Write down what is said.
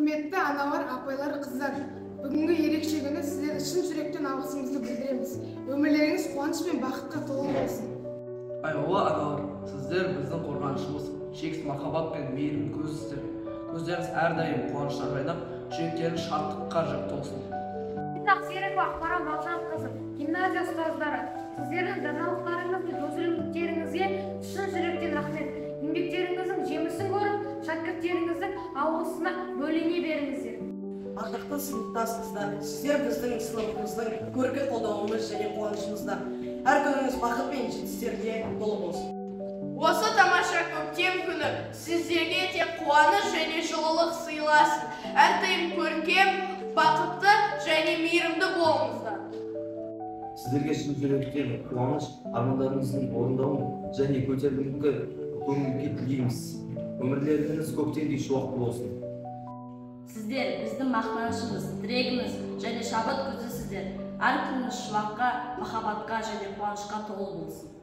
Құрметті аналар, апайлар, қыздар, бүгінгі ерекше күні сіздерге шын жүректен алғысымызды білдіреміз. Өмірлеріңіз қуаныш пен бақытқа толы болсын. Аяулы аналар, сіздер біздің қорғанышымыз, шексіз махаббат пен мейірім көзісіздер. Көздеріңіз әрдайым қуаныштан жайнап, жүректеріңіз шаттыққа толсын. Серікова Ақмарал Балжанқызы, гимназия ұстаздары, сіздердің даналықтарыңыз бен төзімділіктеріңізге шын жүректен рахмет. Еңбектеріңіздің жемісін көріп, шәкірттеріңіздің алғысына бөлене беріңіздер. Ардақты сыныптас қыздар, сіздер біздің сыныбымыздың көркі, қолдауымыз және қуанышымызда. Әр күніңіз бақыт пен жетістіктерге толы болсын. Осы тамаша көктем күні сіздерге тек қуаныш және жылылық сыйласын. Әрдайым көркем, бақытты және мейірімді болыңыздар. Сіздерге шын жүректен қуаныш, армандарыңыздың орындалуын және көтеріңкі көңіл күй тілейміз. Өмірлеріңіз көктемдей шуақты болсын. Сіздер біздің мақтанышымыз, тірегіміз және шабыт көзісіздер. Әр күніңіз шуаққа, махаббатқа және қуанышқа толы болсын.